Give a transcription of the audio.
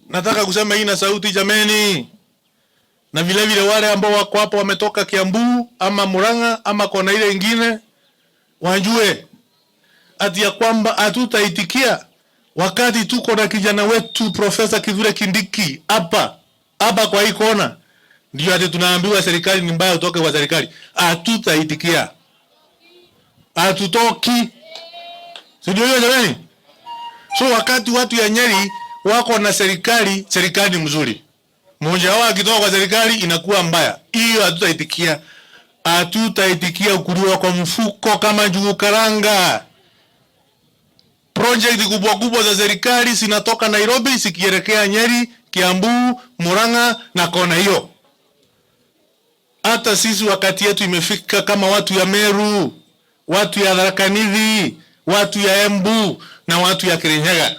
Nataka kusema hii na sauti jameni, na vile vile wale ambao wako hapo wametoka Kiambu ama Murang'a ama kona ile ingine wajue ati ya kwamba hatutaitikia wakati tuko na kijana wetu Profesa Kithure Kindiki hapa hapa kwa hii kona, ndio ati tunaambiwa serikali ni mbaya, utoke kwa serikali. Hatutaitikia, hatutoki, si ndio hiyo jamani? So wakati watu ya Nyeri wako na serikali, serikali ni mzuri, mmoja wao akitoka kwa serikali inakuwa mbaya. Hiyo hatutaitikia, hatutaitikia kuliwa kwa mfuko kama njugu karanga. Project kubwa kubwa za serikali zinatoka Nairobi zikielekea Nyeri, Kiambu, Murang'a na kona hiyo. Hata sisi wakati yetu imefika kama watu ya Meru, watu ya Tharaka Nithi, watu ya Embu na watu ya Kirinyaga.